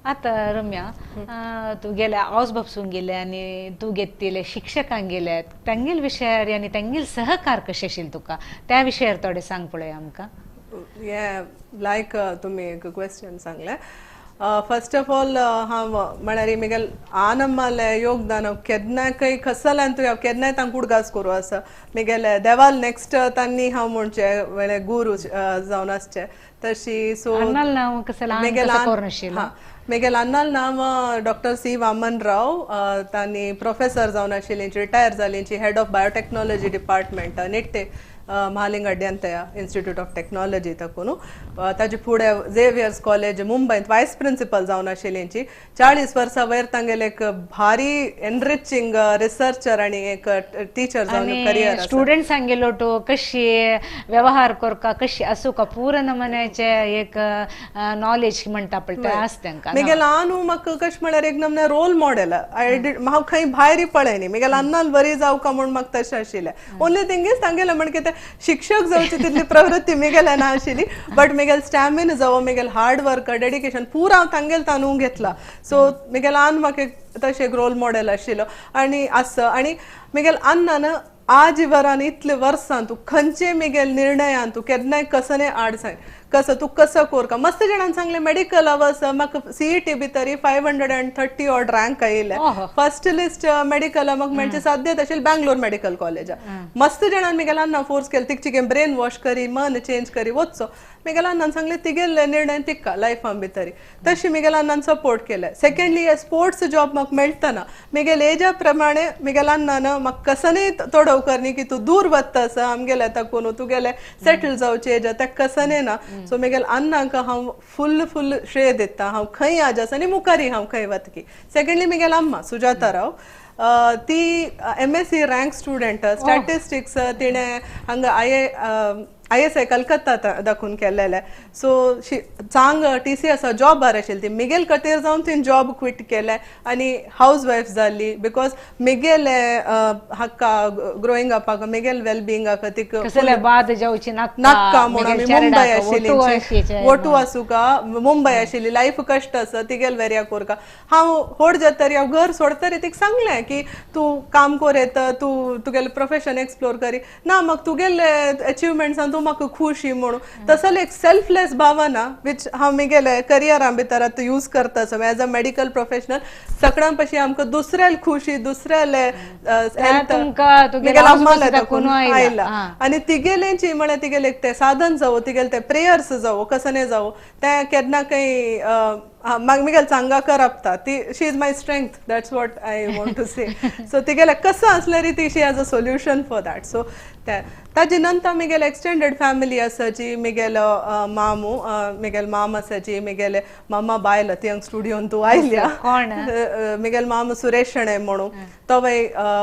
आतां रम्या तूं गेल्या आवस बापसून गेले आनी तूं घेतिल्ले शिक्षकांक गेल्यात, तांगेल विशयार आनी तांगेल सहकार कशें आशिल्लें तुका त्या विशयार थोडें सांग पळोवया आमकां. हें लायक तुमी एक क्वेश्चन सांगलें. फर्स्ट ऑफ ऑल हांव म्हळ्यार म्हगेले आनम्मालें योगदान केन्नाकय कसल्यान तूं हांव केन्नाय तांकां उडगास करूं आसा. म्हगेले देवाल नेक्स्ट तांणी हांव म्हणचें म्हळ्यार गुरू जावन आसचें तशी. सो म्हगेले अन्नाल नांव डॉक्टर सी वामन राव, तांणी प्रोफेसर जावन आशिल्ली, रिटायर जाली, head of biotechnology department Nitte Mahalinga Adyanthaya institute of technology तकून. ताजे फुडें झेवियर्स कॉलेज मुंबयंत वायस प्रिंसिपल जावन आशिल्ली. 40 वर्सां वयर तांगेले एक भारी एनरिचिंग रिसर्चर आनी एक टिचर जावन करियर. स्टुडंट्सांगेलो तो कशी व्यवहार करका कशी आसूका पूर्ण नमन्याचे एक नॉलेज म्हणटा पळय तें आसा तांकां. म्हगेले आनू म्हाका कशें म्हळ्यार एक नमने रोल मॉडेल, हांव खंय भायर पळयनी, म्हगेले अन्नाल बरी जावका म्हूण म्हाका तशें आशिल्लें. ओनली थिंग is तांगेलें म्हणजे ते शिक्षक जावची तितली प्रवृत्ती म्हगेले ना आशिल्ली, बट म्हगेले स्टॅमिना जावं म्हगेले हार्ड वर्क डेडिकेशन पुरा हांव तांगेले तानू घेतला. सो म्हगेले आन म्हाका तशें एक रोल मॉडेल आशिल्लो आनी आसा. आनी म्हगेले अन्नान आजीवरान इतले वर्सां तूं खंयचे म्हगेले निर्णयान तूं केन्नाय कसने आड जाय कसं तूं कसं कोरका. मस्त जाणांनी सांगलें मेडिकल वच, म्हाका सीईटी भितर 530 ऑड रँक आयिल्ले, फर्स्ट लिस्ट मेडिकल म्हाका मेळचें साध्य आशिल्लें बँगलोर मेडिकल कॉलेज. मस्त जाणांनी म्हगेल्या अन्ना फोर्स केले तिगची ब्रेन वॉश करी मन चेंज करी वचचो. म्हगेल्या अन्नान सांगलें तिगेले निर्णय तिका लायफान भितर, तशी म्हगेल्या अन्नान सपोर्ट केले. सेकेंडली स्पोर्ट्स जॉब म्हाका मेळटना म्हगेले एजा प्रमाणे म्हगेल्या अन्नान म्हाका कसनय तोडव करनी की तूं दूर वता आसा आमगेले तकून, तुगेले सेटल जावचे एजा तेका कसनय ना. सो म्हगेले अन्नाक हांव फुल फुल श्रेय दिता, हांव खंय आज आसा आनी मुखारी हांव खंय वतकी. सेकेंडली म्हगेले अम्मा सुजाता राव, ती MSc rank student, statistics तिणें हांगा ISI Calcutta दाखोवन केलेले. सो चांग TCS जॉबार आशिल्ली ती मिगेल खातीर जावन तिन जॉब क्विट केले आनी हावज वायफ जाली because मिगेले हक्का ग्रोईंग अपाक मिगेल वेलबिंगाक तिका कसले बाद जावची नाक्का म्हणून आमी मुंबय आशिल्ली वटू आसूका मुंबय आशिल्ली लायफ कश्ट आसा तिगेल वेर्या कोरका. हांव होड जातरी हांव घर सोडतरी तिका सांगलें की तूं काम कोर येता तूं तुगेलें प्रोफेशन एक्सप्लोर करी ना म्हाका तुगेले अचिवमेंट्सान तूं म्हाका खुशी म्हणून तसले एक सेल्फलेस भावना which हांव म्हगेले करियरा भितर आतां यूज करता. So as a medical professional सगळ्यां पशी आमकां दुसऱ्याले खुशी दुसऱ्याले आयला आनी तिगेलेंची म्हळ्यार तिगेले ते साधन जावं तिगेले ते प्रेयर्स जावं कसने जावं तें केन्ना काही मिगेल चांगा करपता ती she is my strength that's what I want to say. So तिगेले कसं आसल्यार ती she has a solution for that. So ताजे नंतर मिगेले एक्सटेंडेड फॅमिली आसाची मिगेलो मामू मिगेल माम आसाची मिगेले मामा बायल ती हांगा स्टुडियोन तूं आयल्या कोण मिगेल माम सुरेश शणै म्हणून तो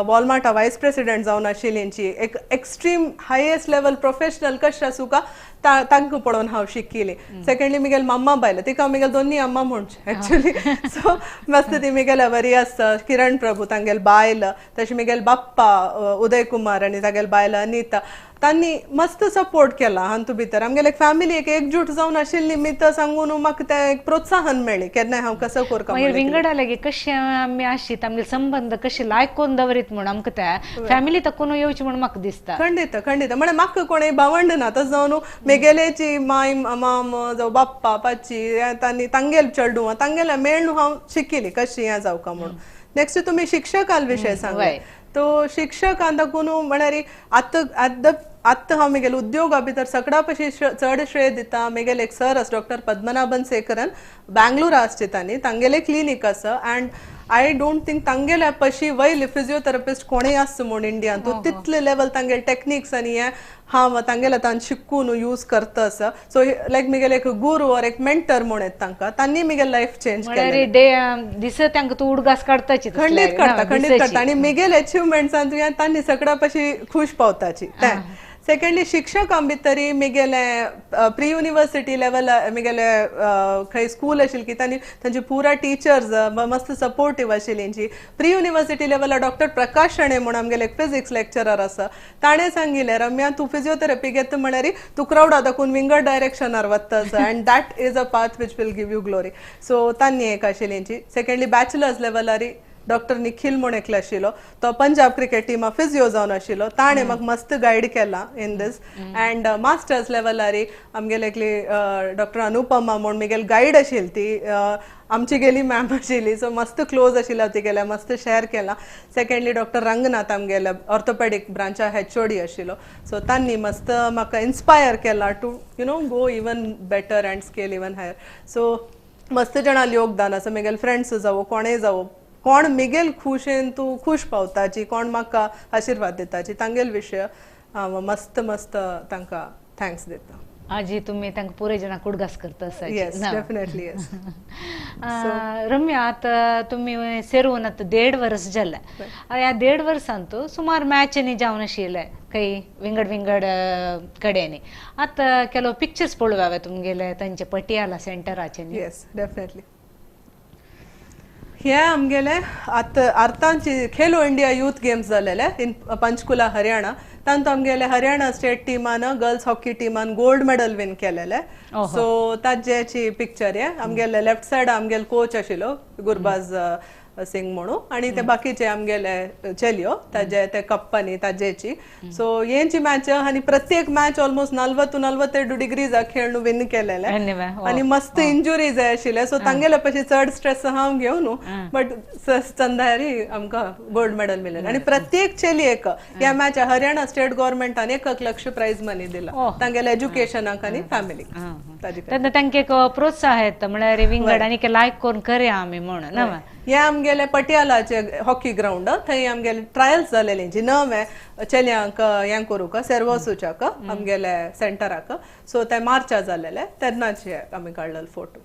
वॉलमार्टा वायस प्रेसिडेंट जावन आशिल्ली एक एक्स्ट्रीम हायेस्ट लेवल प्रोफेशनल कशें आसूं का तांकां पळोवन हांव शिकिल्ली. सेकंडली मिगेल माम्मा बायल तिका मिगेल दोन्ही अम्मा म्हणचे एक्चुअली. सो मस्त ती मिगेल बरी आसता किरण प्रभू तांगेल बायल तशें मिगेल बाप्पा उदय कुमार आनी तागेल बायल अनिता तांणी मस्त सपोर्ट केला हातूंत भितर आमगेले एक फॅमिली एक एकजूट जावन आशिल्ली निमित्त सांगून म्हाका तें एक प्रोत्साहन मेळ्ळें केन्नाय हांव कसो कोरका. मागीर विंगडा लागीं कशें आमी आशित आमगे संबंद कशे लायक करून दवरीत म्हूण आमकां त्या फॅमिली तकून येवची म्हूण म्हाका दिसता. खंडीत खंडीत म्हळ्यार म्हाका कोणूय भावंड ना तशें जावन मेगेलेची माय माम जावं बाप्पा पाची तांणी तांगेल चेडूं तांगेले मेळ्ळून हांव शिकिली कशी हें जावका म्हणून. नेक्स्ट तुमी शिक्षकाल विशय सांगले तो शिक्षकां दाखोवन म्हळ्यार आतां आतां आत्तां हांव म्हगेले उद्योगा भितर सगळ्या पशी चड श्रेय दिता म्हगेले एक सर आसा डॉक्टर पद्मनाभन सेकरन बँगलोरा आसचे तांणी तांगेले क्लिनीक आसा अँड I don't think तांगेल्या पशी वयले फिजियोथेरपिस्ट कोणूय आसता म्हूण इंडियान तो तितले लेवल तांगेले टेक्निक्स आनी हें हांव तांगेले तांकां शिकून यूज करता आसा. सो लायक म्हगेले एक गुरू ऑर एक मेंटर म्हूण येता तांकां तांणी म्हगेले लायफ चेंज केलें. दिस तांकां तूं उडगास काडटाची खंडीत काडटा खंडीत काडटा आनी म्हगेले अचिवमेंट्सान तुवें तांणी सगळ्या पशी खूश पावताची तें. सेकंडली शिक्षकां भितरी म्हगेले प्री युनिवर्सिटी लेवल म्हगेले खंय स्कूल आशिल्ली की तांणी तांची पुरा टिचर्स मस्त सपोर्टीव आशिल्ली. प्री युनिवर्सिटी लेवला डॉक्टर प्रकाश शणै म्हूण आमगेले एक फिजिक्स लेक्चरर आसा ताणें सांगिल्लें रम्या तूं फिजियोथेरपी घेता म्हळ्यार तूं क्रावडा दाखोवन विंगड डायरेक्शनार वता आसा and that is a path which will give you glory. So तांणी एक आशिल्ली. सेकंडली बॅचलर्स लेवलारी डॉक्टर निखिल म्हूण एकलो आशिल्लो तो पंजाब क्रिकेट टिमा फिजियो जावन आशिल्लो ताणें म्हाका मस्त गायड केला इन these. And masters लेवलारी आमगेले एकली डॉक्टर अनुपमा म्हूण म्हगेली गायड आशिल्ली ती आमची गेली मॅम आशिल्ली सो मस्त क्लोज आशिल्ली हांव तिगेल्या मस्त शेअर केला. सेकंडली डॉक्टर रंगनाथ आमगेले ऑर्थोपेडीक ब्रांचा HOD आशिल्लो सो तांणी मस्त म्हाका इन्स्पायर केला to you know go even better and scale even higher. So मस्त जाणांलें योगदान आसा म्हगेले फ्रेंड्स जावं कोणेय जावं कोण मिगेल खुशेन तूं खूश पावताची कोण म्हाका आशिर्वाद दिताची तांगेल विशय हांव मस्त मस्त तांकां thanks दिता. आजी तुमी तांकां पुराय जाणां उडगास करता आसा. Yes definitely yes. Ramya आतां तुमी सेरून आतां 1.5 वर्स जालें ह्या 1.5 वर्सांत सुमार मॅचींनी जावन आशिल्ले काही विंगड विंगड कडेनी आतां ಕೆಲವು पिक्चर्स पळोवया तुमगेले तांचे पटियाला सेंटराचे. येस डेफिनेटली. हे आमगेले आतां आतांची खेलो इंडिया यूथ गेम्स जालेले इन पंचकुला हरियाणा तांतू आमगेले हरियाणा स्टेट टिमान गर्ल्स हॉकी टिमान गोल्ड मेडल विन केलेले. सो ताजेची पिक्चर हे आमगेले लेफ्ट सायड आमगेले कोच आशिल्लो गुरबाज सिंग म्हणून आनी ते बाकीचे आमगेले चलयो ताजे ते कप्पानी ताजेची. सो हेंची मॅच आनी प्रत्येक मॅच ऑलमोस्ट 40 to 42 डिग्रीज खेळून विन केलेले आनी मस्त इंजुरीज आशिल्ले. सो तांगेले पशी चड स्ट्रेस हांव घेवन न्हू बट चंदारी आमकां गोल्ड मेडल मेळ्ळें आनी प्रत्येक चलयेक ह्या मॅच हरियाणा स्टेट गव्हर्मेंटान 1 लक्ष प्रायज मनी दिला तांगेले एज्युकेशनाक आनी फॅमिलीक. तेन्ना तांकां एक प्रोत्साहन येता म्हळ्यार विंगड आनी लायक करून करया आमी म्हणून. हे आमगेले पटियालाचे हॉकी ग्रावंड थंय आमगेले ट्रायल्स जालेली जी नवे चलयांक हें करूंक सेर्वोसूच्याक आमगेले सेंटराक. सो ते मार्चा जालेले तेन्नाचे आमी काडलेले फोटो.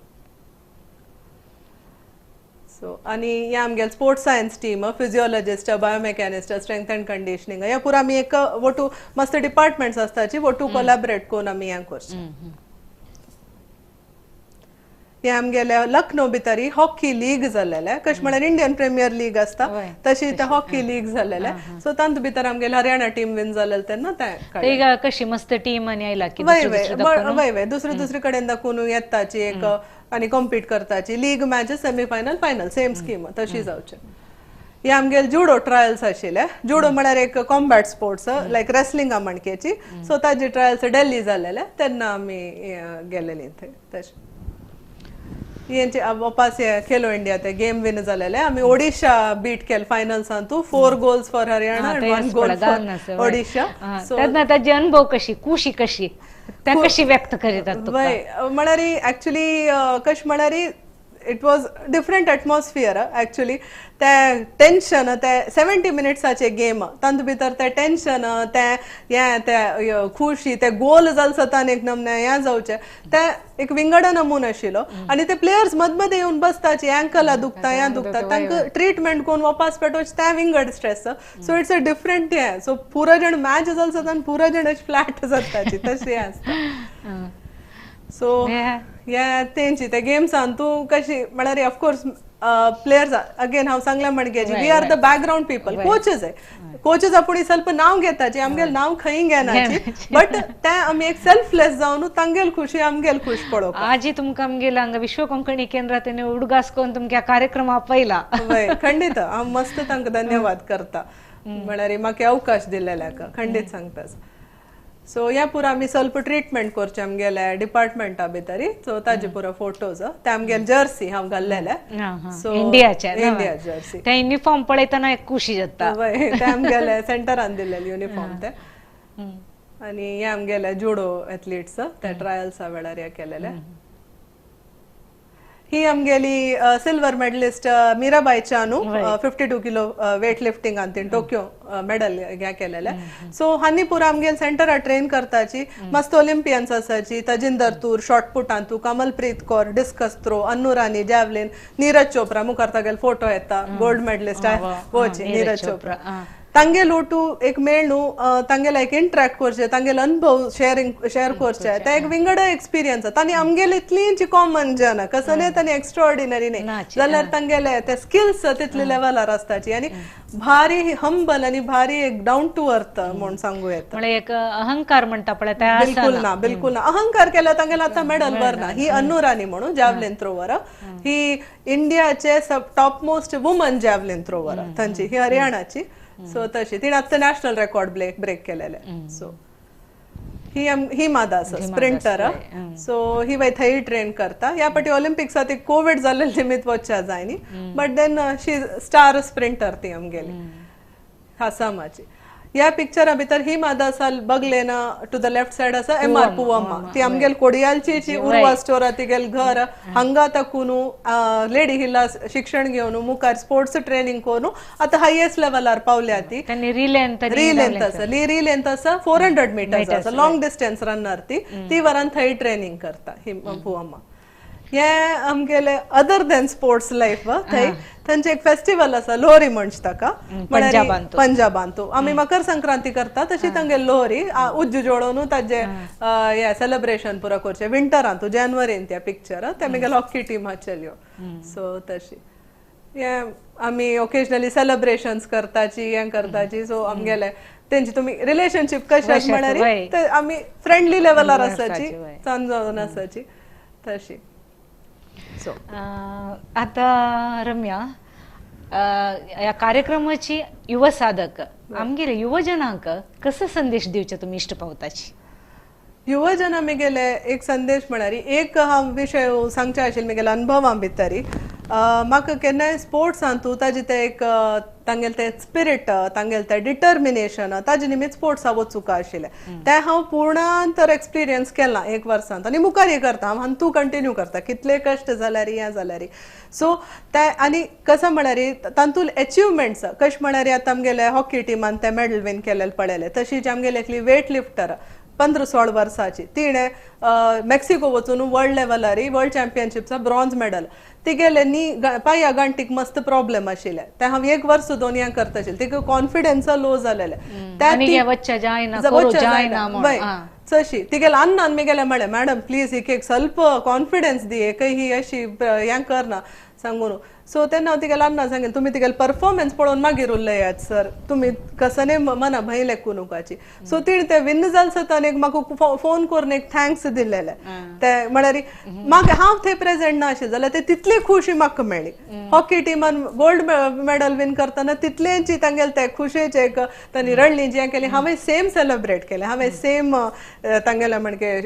सो आनी हे आमगेले sports science team, physiologist, biomechanist, strength and conditioning, हे पुरा आमी एक वटू मस्त डिपार्टमेंट्स आसताची वटू कोलॅबरेट करून आमी हें करचें. हे आमगेले लखनौ भितरी हॉकी लीग जाल्लेले, कशें म्हळ्यार इंडियन प्रिमियर लीग आसता तशी ते हॉकी लीग जाल्लेले. सो तातूंत भितर आमगेले हरियाणा टीम विन जाल्लेले तेन्ना ते कशी मस्त टीम आनी आयला की वय वय वय वय दुसरे दुसरे कडेन दाखोवन येताची एक आनी compete करताची. League match semifinal final same scheme तशी जावचे. हे आमगेले जुडो ट्रायल्स आशिल्ले. जुडो म्हळ्यार एक कॉम्बॅट स्पोर्ट्स लायक रेसलिंगा म्हणकेची. सो ताजे ट्रायल्स दिल्ली जाल्लेले तेन्ना आमी गेलेली थंय. तशें हेंचे वापस खेलो इंडिया ते गेम विन जालेले. आमी ओडिशा बीट केले फायनल्सान तूं 4 goals for Haryana and 1 goal for Odisha. तेन्ना ताजे अनुभव कशी खुशी कशी त्या कशी व्यक्त करीतात? वय म्हळ्यार एक्चुली कशें म्हळ्यार it was different atmosphere actually. ते टेन्शन ते 70 मिनिट्साचे गेम तातूंत भितर ते टेन्शन ते हें ते खुशी ते गोल जाल सतान एक नमने हें जावचें ते एक विंगड नमून आशिल्लो. आनी ते प्लेयर्स मदमदें येवन बसताची एंकला दुखता हें दुखता तांकां ट्रिटमेंट करून वापस पेटोवचें तें विंगड stress. So it's a different हें. सो पुरो जण मॅच जाल सतान पुरो जण अशें फ्लॅट जाताची तशें आसता. सो हे तेंची ते गेम्सान तूं कशी म्हळ्यार ऑफकोर्स प्लेयर्स अगेन हांव सांगलां म्हणगे we are the background people. Coaches coaches आपूण ಸ್ವಲ್ಪ नांव घेताची आमगेल नांव खंय घेनाची बट ते आमी एक सेल्फलेस जावन तांगेल खुशी आमगेल खुश पळोवप. आजी तुमकां आमगेल हांगा विश्व कोंकणी केंद्रात उडगास करून तुमकां कार्यक्रम आपयला. वय खंडीत हांव मस्त तांकां धन्यवाद करता म्हळ्यार म्हाका अवकाश दिल्लेल्याक खंडीत सांगता. सो ह्या पुरा आमी ಸ್ವಲ್ಪ ट्रिटमेंट करचे आमगेले डिपार्टमेंटा भितरी. सो ताजे पुरा फोटोज ते आमगेले जर्सी हांव घाल्लेले. सो इंडियाचे इंडिया जर्सी ते युनिफॉर्म पळयतना एक खुशी जाता. वय ते आमगेले सेंटरान दिल्लेले युनिफॉर्म ते. आनी हे आमगेले जुडो एथलीट्स ते ट्रायल्सा वेळार हे केलेले. ही आमगेली silver medalist Mirabai Chanu 52 kilo weight lifting तिण टोक्यो मेडल हे केलेले. सो हांनी पुरा आमगेले सेंटरार ट्रेन करताची. मस्त ओलिम्पियन्स आसाची तजिंदर तूर शॉर्टपुटांतू, Kamalpreet Kaur discus throw, Annu Rani javelin, Neeraj Chopra मुखार तागेले फोटो येता गोल्ड मेडलिस्ट वोची नीरज चोप्रा. तांगेल ओटू एक मेळ न्हू तांगेले एक इंटरेक्ट करचें तांगेले अनुभव शेअर करचे ते एक विंगड एक्सपिरियन्स. तांणी आमगेले इतलींची कॉमन जन कसं न्ही तांणी एक्स्ट्रॉर्डिनरी न्ही जाल्यार तांगेले ते स्किल्स तितले लेवलार आसताची आनी भारी हंबल आनी भारी एक डावन टू अर्थ म्हूण सांगू येता. म्हळ्यार एक अहंकार म्हणटा पळय बिलकुल ना बिलकुल ना. अहंकार केला तांगेले आतां मेडल व्हरना. ही अन्नू राणी म्हणून जॅवलिन थ्रोवर ही इंडियाचे top most woman javelin thrower तांची ही हरियाणाची. सो तशी तिणें आतां नॅशनल रेकॉर्ड ब्रेक केलेले. सो ही हिमा दास स्प्रिंटर. सो ही वय थंय ट्रेन करता. ह्या पाटी ऑलिम्पिक्सा ती कोवीड जाल्ले निमित्त वचच्या जाय न्ही but then she star sprinter ती आमगेली आसामाची. ह्या पिक्चरा भितर हिमा दास बगले ना टू the left side आसा एम आर पुवम्मा ती आमगेल कोडियालची उर्वा स्टोरा तिगेल घर हांगा ताकून लेडी हिल्ला शिक्षण घेवन मुखार स्पोर्ट्स ट्रेनिंग करून आतां हायेस्ट लेवलार पावल्या ती. रिलेंत आसा रिलेंत आसा 400 मिटर्स आसा लॉंग डिस्टन्स रनर ती ती वरान थंय ट्रेनिंग करता ही पुवम्मा. हे आमगेले अदर दॅन स्पोर्ट्स लायफ थंय थंयचे एक फेस्टिवल आसा लोहरी म्हणटा ताका पंजाबांतू. आमी मकर संक्रांती करता तशी तांगे लोहरी उज्जू जोडोवन ताजे हे सेलिब्रेशन पुरो करचें विंटरांतू जानेवारीन त्या पिक्चर ते आमगेले हॉकी टीम चलयो. सो तशी हे आमी ओकेजनली सेलिब्रेशन्स करताची हें करताची. सो आमगेले तेंची तुमी रिलेशनशीप कशें म्हळ्यार आमी फ्रेंडली लेवलार आसाची चांद जावन आसाची तशी. आता रम्या ह्या कार्यक्रमाची युव साधक आमगेले युवजनांक कसो संदेश दिवचे तुमी इश्ट पावताची? युवजना मिगेले एक संदेश म्हळ्यार एक हांव विशय सांगचे आशिल्ले मिगेले अनुभवां भितरी म्हाका केन्नाय स्पोर्ट्सांतू ताजे ते एक तांगेले ते स्पिरीट तांगेले ते डिटर्मिनेशन ताजे निमित्त स्पोर्ट्सा वचूंक आशिल्लें तें हांव पूर्णान तर एक्सपिरियन्स केलां एक वर्सांत आनी मुखार करता हांव आनी तूं कंटिन्यू करता कितले कश्ट जाल्यार हें जाल्यार. सो ते आनी कसो म्हळ्यार तातूंत एचिवमेंट्स कशें म्हळ्यार आतां आमगेले हॉकी टिमान ते मेडल वीन केलेले पळयले तशीच आमगेले एकली वेट लिफ्टर 15-16 वर्साची तिणें मेक्सिको वचून वर्ल्ड लेवलार वर्ल्ड चॅम्पियनशिपचा ब्रॉन्ज मेडल तिगेले नी पांया गांठीक मस्त प्रॉब्लेम आशिल्ले ते हांव एक वर्स दोन हें करता आशिल्लें तिका कॉन्फिडन्स लो जालेले तशी तिगेले अन्नान मिगेले म्हळें मॅडम प्लीज एक एक ಸ್ವಲ್ಪ कॉन्फिडन्स दी एक ही अशी हें करना सांगून. सो तेन्ना हांव तिगेले अन्ना सांगें तुमी तिगेले परफॉर्मन्स पळोवन मागीर उलयात सर तुमी कसने मना भंय लेखू नुकाची. सो तिणें ते विन जाल सतान एक म्हाका फोन करून एक thanks दिलेले ते म्हळ्यार म्हाका हांव थंय प्रेजेंट ना आशिल्लें जाल्यार ते तितली खुशी म्हाका मेळ्ळी. हॉकी टिमान गोल्ड मेडल विन करतना तितलेंची तांगेले ते खुशेचे एक तांणी रडली जें केलें हांवें सेम सेलेब्रेट केलें हांवें सेम तांगेले म्हणके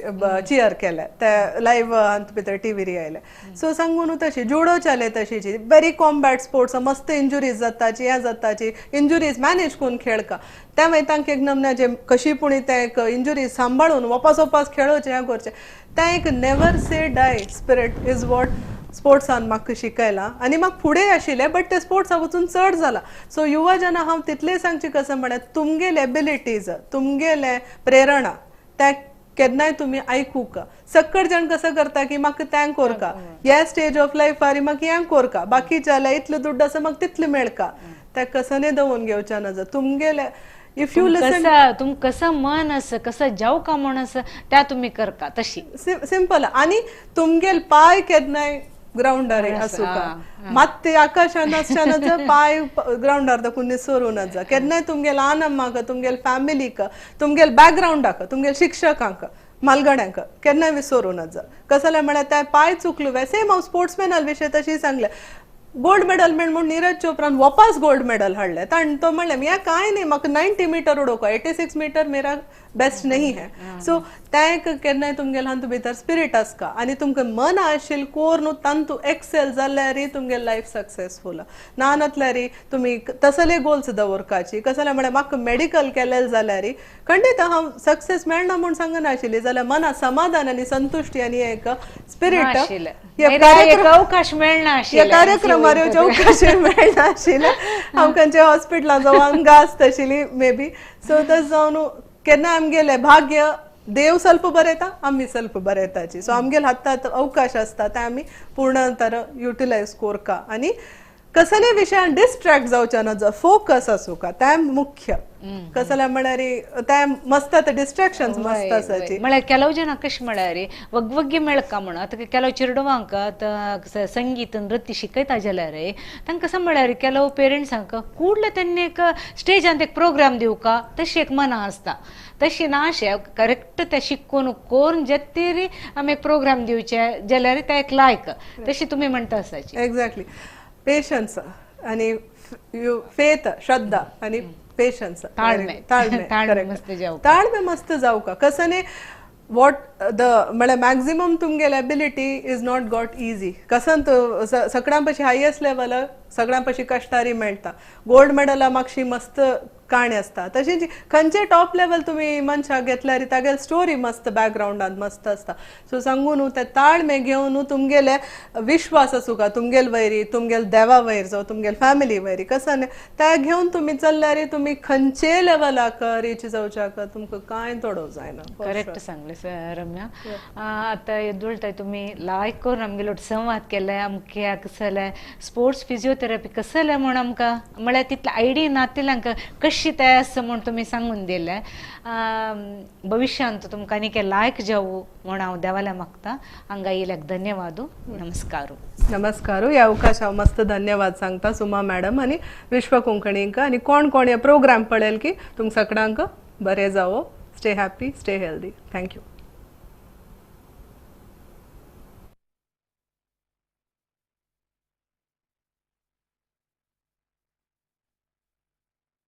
चियर केलें ते लायव्ह भितर टिवीर आयले. सो सांगून तशी जुडो जाले तशीची बरी कॉम्बॅट स्पोर्ट्स मस्त इंजुरीज जाताची हें जाताची इंजुरीज मॅनेज करून खेळका त्या मागीर तांकां एक नमना जे कशी पूण ते एक इंजुरीज सांबाळून वापस वापस खेळोवचें हें करचें तें एक never say die spirit is what स्पोर्ट्सान म्हाका शिकयलां आनी म्हाका फुडें आशिल्लें बट ते स्पोर्ट्साक वचून चड जाला. सो युवा जना हांव तितलें सांगचें कसं म्हळ्यार तुमगेले एबिलिटीज तुमगेले प्रेरणा त्या केन्नाय तुमी आयकूंक सक्कड जाण कसं करता की म्हाका तें कोरका ह्या स्टेज ऑफ लायफार म्हाका हें कोरका बाकी जाल्यार इतलें दुड्ड आसा म्हाका तितलें मेळका त्या कसने दवरून घेवच्या नजर तुमगेले if you लिसन तुम कसं मन असं कसं जाऊ का म्हण असं त्या तुम्ही करका तशी सिंपल आनी तुमगेल पाय केन्नाय ग्रावंडार आसूका मात ते आकाशान आसच्यान पाय ग्रावंडार दाखून निसरून जा केन्नाय तुमगेल आनम्माक तुमगेल फॅमिलीक तुमगेल बॅकग्रावंडाक तुमगेल शिक्षकांक मालगड्यांक केन्नाय विसरून जा कसलें म्हळ्यार त्या पाय चुकलो सेम हांव स्पोर्ट्समॅना विशय तशी सांगलें गोल्ड मेडल मेळ म्हूण नीरज चोप्रान वापस गोल्ड मेडल हाडलें ताणें तो म्हणलें हें कांय न्ही म्हाका 90 मिटर उडोवका 86 मिटर मेरा बेस्ट नहीं है. सो तें एक केन्नाय तुमगेले हातूंत भितर स्पिरीट आसका आनी तुमकां मन आशिल्लें कोर न्हू तांतू एक्सेल जाल्यार तुमगेले लायफ सक्सेसफूल ना नातल्यार तुमी तसले गोल्स दवरपाची कसलें म्हळ्यार म्हाका मेडिकल केलें जाल्यार खंडीत हांव सक्सेस मेळना म्हूण सांगनाशिल्ली जाल्यार मना समाधान आनी संतुश्टी आनी एक स्पिरीट अवकाश मेळना कार्यक्रमार अवकाश मेळनाशिल्लें हांव खंयच्या हॉस्पिटलान जावं हांगा आसताशिल्ली मे बी. सो तशें जावन केन्ना आमगेलें भाग्य देव स्वल्प बरयता आमी स्वल्प बरयताची. सो आमगेले हातात अवकाश आसता ते आमी पूर्ण तर युटिलायज कोरका आनी कसले विशयान डिस्ट्रॅक्ट जावच्या ना फोकस आसूका तें मुख्य कसलें म्हळ्यार तें मस्त डिस्ट्रॅक्शन मस्त आसाची म्हळ्यार ಕೆಲವು ಜನ कशें म्हळ्यार वगवग्गी मेळका म्हण आतां ಕೆಲವು चेडवांक आतां संगीत नृत्य शिकयता जाल्यार तांकां कसं म्हळ्यार ಕೆಲವು पेरंट्सांक कूडले तेन्ना एक स्टेजान एक प्रोग्राम दिवका तशी एक मना आसता तशी ना अशें करेक्ट ते शिकून कोरून जेतेरी आमी एक प्रोग्राम दिवचे जाल्यार ते एक लायक तशी तुमी म्हणटा आसाची. एक्झॅक्टली पेशन्स आणि फेथ श्रद्धा आणि पेशन्स ताळमे ताळमे मस्त जाऊ ताळमे मस्त जाऊ का कसं न्ही what the म्हळ्यार maximum तुमगेले ability is not got easy कसं सगळ्यां पशी हायेस्ट लेवल सगळ्यां पशी कश्टारी मेळटा गोल्ड मेडला मातशी मस्त काणी आसता तशीच खंयचे टॉप लेवल तुमी मनशाक घेतल्यार तागेले स्टोरी मस्त बॅकग्रावंडान मस्त आसता. सो सांगू न्हू ते ताळमे घेवन न्हू तुमगेले विश्वास आसूका तुमगेले वयरी तुमगेले देवा वयर जावं तुमगेले फॅमिली वयरी कसं न्ही ते घेवन तुमी चल्ल्यार तुमी खंयचे लेवलाक रीच जावच्याक तुमकां कांय तोडोवं जायना. करेक्ट सांगलें सर रम्या. आतां येदोळताय तुमी लायक करून आमगेलो संवाद केले आमकां कसलें स्पोर्ट्स फिजियोथेरपी कसलें म्हूण आमकां म्हळ्यार तितली आयडिया नातिल्ल्यांक कशी ते आसा म्हूण तुमी सांगून दिलें. भविष्यांत तुमकां आनीक लायक जावं म्हूण हांव देवाल्या मागता. हांगा येयल्याक धन्यवाद. नमस्कार. नमस्कार. ह्या अवकाश हांव मस्त धन्यवाद सांगता सुमा मॅडम आनी विश्व कोंकणींक आनी कोण कोण हे प्रोग्राम पळयल की तुमकां सगळ्यांक बरें जावो. Stay happy, stay healthy. Thank you.